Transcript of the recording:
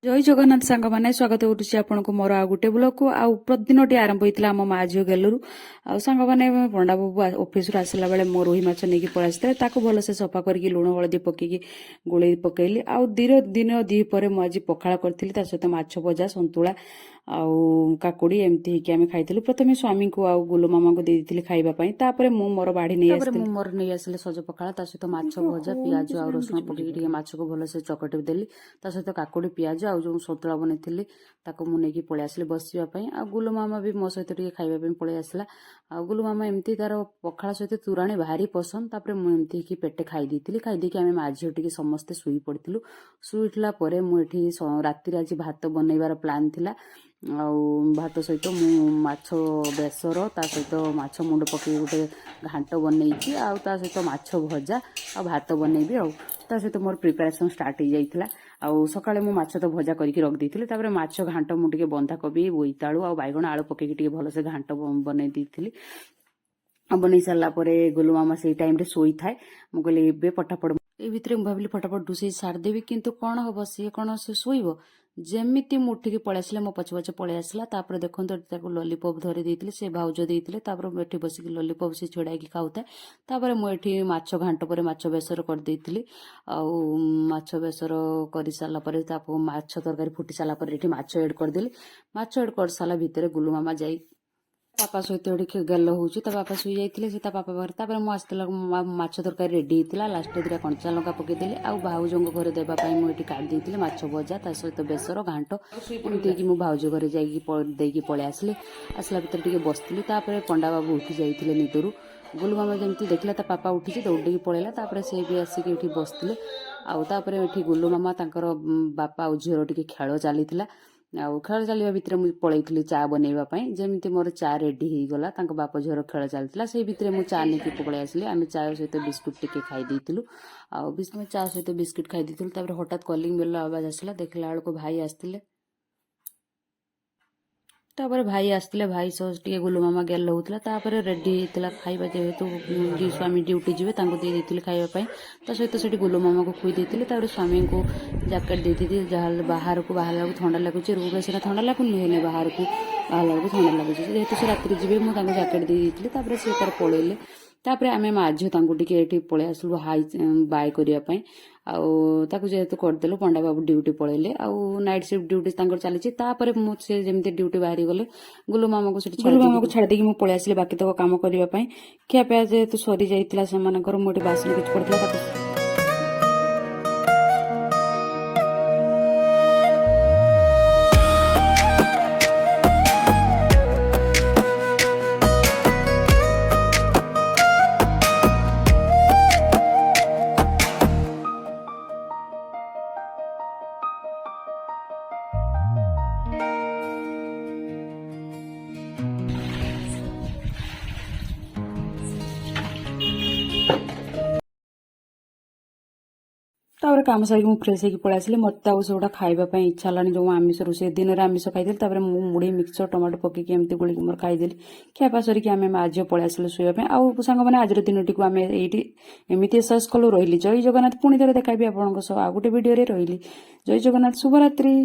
ଜୟ ଜଗନ୍ନାଥ ସାଙ୍ଗମାନେ, ସ୍ୱାଗତ କରୁଛି ଆପଣଙ୍କୁ ମୋର ଆଉ ଗୋଟେ ବ୍ଲଗକୁ। ଆଉ ପ୍ରତିଦିନଟି ଆରମ୍ଭ ହୋଇଥିଲା ଆମ ମା ଝିଅ ଗେଲରୁ। ଆଉ ସାଙ୍ଗମାନେ, ପଣ୍ଡା ବାବୁ ଅଫିସରୁ ଆସିଲା ବେଳେ ମୋ ରୋହି ମାଛ ନେଇକି ପଳେଇ ଆସିଥିଲେ। ତାକୁ ଭଲସେ ସଫା କରିକି ଲୁଣ ହଳଦୀ ପକେଇକି ଗୋଳେଇ ପକେଇଲି। ଆଉ ଦିନ ଦି ପରେ ମୁଁ ଆଜି ପଖାଳ କରିଥିଲି, ତା ସହିତ ମାଛ ଭଜା, ସନ୍ତୁଳା ଆଉ କାକୁଡ଼ି ଏମିତି ହେଇକି ଆମେ ଖାଇଥିଲୁ। ପ୍ରଥମେ ସ୍ୱାମୀଙ୍କୁ ଆଉ ଗୁଲୁ ମାମାଙ୍କୁ ଦେଇ ଦେଇଥିଲି ଖାଇବା ପାଇଁ। ତାପରେ ମୁଁ ମୋର ବାଢ଼ି ନେଇ ତାପରେ ଆସିଥିଲି। ମୁଁ ମୋର ନେଇ ଆସିଲି ସଜ ପଖାଳ, ତା ସହିତ ମାଛ ଭଜା, ପିଆଜ ଆଉ ରସୁଣ ପକେଇକି ଟିକେ ମାଛକୁ ଭଲସେ ଚକଟି ଦେଲି। ତା ସହିତ କାକୁଡ଼ି, ପିଆଜ ଆଉ ଯେଉଁ ସନ୍ତୁଳା ବନେଇଥିଲି, ତାକୁ ମୁଁ ନେଇକି ପଳେଇ ଆସିଲି ବସିବା ପାଇଁ। ଆଉ ଗୁଲୁ ମାମା ବି ମୋ ସହିତ ଟିକେ ଖାଇବା ପାଇଁ ପଳେଇ ଆସିଲା। ଆଉ ଗୁଲୁ ମାମା ଏମିତି ତାର ପଖାଳ ସହିତ ତୁରାଣି ଭାରି ପସନ୍ଦ। ତାପରେ ମୁଁ ଏମିତି ହେଇକି ପେଟେ ଖାଇ ଦେଇଥିଲି। ଖାଇ ଦେଇକି ଆମେ ମା ଝିଅ ଟିକେ ସମସ୍ତେ ଶୋଇ ପଡ଼ିଥିଲୁ। ଶୋଇ ଉଠିଲା ପରେ ମୁଁ ଏଠି ରାତିରେ ଆଜି ଭାତ ବନେଇବାର ପ୍ଲାନ୍ ଥିଲା। ଆଉ ଭାତ ସହିତ ମୁଁ ମାଛ ବେସର, ତା ସହିତ ମାଛ ମୁଣ୍ଡ ପକେଇ ଗୋଟେ ଘାଣ୍ଟ ବନେଇଛି, ଆଉ ତା ସହିତ ମାଛ ଭଜା ଆଉ ଭାତ ବନେଇବି। ଆଉ ତା ସହିତ ମୋର ପ୍ରିପାରେସନ୍ ଷ୍ଟାର୍ଟ ହେଇଯାଇଥିଲା। ଆଉ ସକାଳେ ମୁଁ ମାଛ ତ ଭଜା କରିକି ରଖିଦେଇଥିଲି। ତାପରେ ମାଛ ଘାଣ୍ଟ ମୁଁ ଟିକେ ବନ୍ଧାକୋବି, ବୋଇତାଳୁ ଆଉ ବାଇଗଣ, ଆଳୁ ପକେଇକି ଟିକେ ଭଲସେ ଘାଣ୍ଟ ବନେଇ ଦେଇଥିଲି। ଆଉ ବନେଇ ସାରିଲା ପରେ ଗୋଲୁ ମାମା ସେଇ ଟାଇମ୍ରେ ଶୋଇଥାଏ। ମୁଁ କହିଲି ଏବେ ଫଟାଫଟ, ଏଇ ଭିତରେ ମୁଁ ଭାବିଲି ଫଟାଫଟ ରୋଷେଇ ସାରିଦେବି। କିନ୍ତୁ କ'ଣ ହବ, ସିଏ କ'ଣ ସେ ଶୋଇବ? ଯେମିତି ମୁଁ ଉଠିକି ପଳେଇ ଆସିଲେ, ମୋ ପଛେ ପଛେ ପଳେଇ ଆସିଲା। ତାପରେ ଦେଖନ୍ତୁ, ଏଠି ତାକୁ ଲଲିପପ୍ ଧରି ଦେଇଥିଲି, ସେ ଭାଉଜ ଦେଇଥିଲେ। ତାପରେ ମୁଁ ଏଠି ବସିକି ଲଲିପପ୍ ସେ ଛଡ଼ାଇକି ଖାଉଥାଏ। ତାପରେ ମୁଁ ଏଠି ମାଛ ଘାଣ୍ଟ ପରେ ମାଛ ବେସର କରିଦେଇଥିଲି। ଆଉ ମାଛ ବେସର କରିସାରିଲା ପରେ, ତାକୁ ମାଛ ତରକାରୀ ଫୁଟି ସାରିଲା ପରେ ଏଠି ମାଛ ଏଡ୍ କରିଦେଲି। ମାଛ ଏଡ୍ କରିସାରିଲା ଭିତରେ ଗୁଲୁ ମାମା ଯାଇ ବାପା ସହିତ ଏଠି ଗେଲ ହଉଛି। ତା ବାପା ଶୋଇ ଯାଇଥିଲେ, ସେ ତା ବାପା ପାଖରେ। ତାପରେ ମୁଁ ଆସିଥିଲା, ମାଛ ତରକାରୀ ରେଡି ହେଇଥିଲା। ଲାଷ୍ଟରେ ଦିଟା କଞ୍ଚା ଲଙ୍କା ପକେଇଦେଲି। ଆଉ ଭାଉଜଙ୍କ ଘରେ ଦେବା ପାଇଁ ମୁଁ ଏଠି କାଟି ଦେଇଥିଲି ମାଛ ଭଜା, ତା ସହିତ ବେସର, ଘାଣ୍ଟ। ଏମିତି ହେଇକି ମୁଁ ଭାଉଜ ଘରେ ଯାଇକି ଦେଇକି ପଳେଇ ଆସିଲି। ଆସିଲା ଭିତରେ ଟିକେ ବସିଥିଲି। ତାପରେ ପଣ୍ଡା ବାବୁ ଉଠି ଯାଇଥିଲେ ନିଦରୁ। ଗୁଲୁ ମାମା ଯେମିତି ଦେଖିଲା ତା ପାପା ଉଠିଛି, ଦୌଡ଼ିକି ପଳେଇଲା। ତାପରେ ସେ ବି ଆସିକି ଏଠି ବସିଥିଲେ। ଆଉ ତାପରେ ଏଠି ଗୁଲୁ ମାମା ତାଙ୍କର ବାପା ଆଉ ଝିଅର ଟିକେ ଖେଳ ଚାଲିଥିଲା। ଆଉ ଖେଳ ଚାଲିବା ଭିତରେ ମୁଁ ପଳେଇଥିଲି ଚା ବନେଇବା ପାଇଁ। ଯେମିତି ମୋର ଚା ରେଡି ହେଇଗଲା, ତାଙ୍କ ବାପ ଝିଅର ଖେଳ ଚାଲିଥିଲା, ସେଇ ଭିତରେ ମୁଁ ଚା ନେଇକି ପଳେଇ ଆସିଲି। ଆମେ ଚା ସହିତ ବିସ୍କୁଟ ଟିକେ ଖାଇ ଦେଇଥିଲୁ। ଆଉ ଆମେ ଚା ସହିତ ବିସ୍କୁଟ ଖାଇ ଦେଇଥିଲୁ। ତାପରେ ହଠାତ୍ କଲିଂ ବେଲ୍ ଆବାଜ ଆସିଲା। ଦେଖିଲା ବେଳକୁ ଭାଇ ଆସିଥିଲେ। ତାପରେ ଭାଇ ଆସିଥିଲେ, ଭାଇ ସହ ଟିକେ ଗୁଲୁ ମାମା ଗେଲ ହଉଥିଲା। ତାପରେ ରେଡି ହେଇଥିଲା ଖାଇବା, ଯେହେତୁ ସ୍ୱାମୀ ଡ୍ୟୁଟି ଯିବେ, ତାଙ୍କୁ ଦେଇ ଦେଇଥିଲି ଖାଇବା ପାଇଁ। ତା ସହିତ ସେଠି ଗୁଲୁ ମାମାକୁ ଖୁଇ ଦେଇଥିଲି। ତାପରେ ସ୍ୱାମୀଙ୍କୁ ଜ୍ୟାକେଟ୍ ଦେଇ ଦେଇଥିଲି। ଯାହାହେଲେ ବାହାରକୁ ବାହାରିଲା ବେଳକୁ ଥଣ୍ଡା ଲାଗୁଛି। ରୁମ୍ରେ ସିନା ଥଣ୍ଡା ଲାଗୁନି, ହେଲେ ବାହାରକୁ ବାହାରିଲା ବେଳକୁ ଥଣ୍ଡା ଲାଗୁଛି। ଯେହେତୁ ସେ ରାତିରେ ଯିବେ, ମୁଁ ତାଙ୍କୁ ଜ୍ୟାକେଟ୍ ଦେଇ ଦେଇଥିଲି। ତାପରେ ସେ ତାର ପଳେଇଲେ। ତାପରେ ଆମେ ମା ଝିଅ ତାଙ୍କୁ ଟିକେ ଏଠି ପଳେଇ ଆସିଲୁ ହାଇ ବାଏ କରିବା ପାଇଁ। ଆଉ ତାକୁ ଯେହେତୁ କରିଦେଲୁ, ପଣ୍ଡା ବାବୁ ଡ୍ୟୁଟି ପଳେଇଲେ। ଆଉ ନାଇଟ୍ ସିଫ୍ଟ ଡ୍ୟୁଟି ତାଙ୍କର ଚାଲିଛି। ତାପରେ ମୁଁ ସେ ଯେମିତି ଡ୍ୟୁଟି ବାହାରି ଗଲେ, ଗୁଲୁ ମାମାକୁ ସେଠି ଗୁଲୁ ମାମାକୁ ଛାଡ଼ି ଦେଇକି ମୁଁ ପଳେଇ ଆସିଲି ବାକି ତକ କାମ କରିବା ପାଇଁ। ଖିଆପିଆ ଯେହେତୁ ସରି ଯାଇଥିଲା ସେମାନଙ୍କର, ମୁଁ ଏଠି ବାସନ କିଛି ପଡ଼ିଥିଲା, ତାକୁ ତାପରେ କାମ ସାରିକି ମୁଁ ଫ୍ରେଶ୍ ହେଇକି ପଳେଇ ଆସିଲି। ମୋତେ ଆଉ ସେଗୁଡ଼ା ଖାଇବା ପାଇଁ ଇଚ୍ଛା ହେଲାନି, ଯେଉଁ ଆମିଷ ରୋଷେଇ। ଦିନରେ ଆମିଷ ଖାଇଥିଲି। ତାପରେ ମୁଁ ମୁଢ଼ି, ମିକ୍ସଚର, ଟମାଟୋ ପକେଇକି ଏମିତି ଗୋଳିକି ମୋର ଖାଇଦେଲି। ଖିଆପିଆ ସରିକି ଆମେ ମା ଝିଅ ପଳେଇ ଆସିଲୁ ଶୋଇବା ପାଇଁ। ଆଉ ସାଙ୍ଗମାନେ, ଆଜିର ଦିନଟିକୁ ଆମେ ଏଇଠି ଏମିତି ଶେଷ କଲୁ। ରହିଲି, ଜୟ ଜଗନ୍ନାଥ। ପୁଣି ଥରେ ଦେଖାଇବି ଆପଣଙ୍କ ସହ ଆଉ ଗୋଟେ ଭିଡ଼ିଓରେ। ରହିଲି, ଜୟ ଜଗନ୍ନାଥ, ଶୁଭରାତ୍ରି।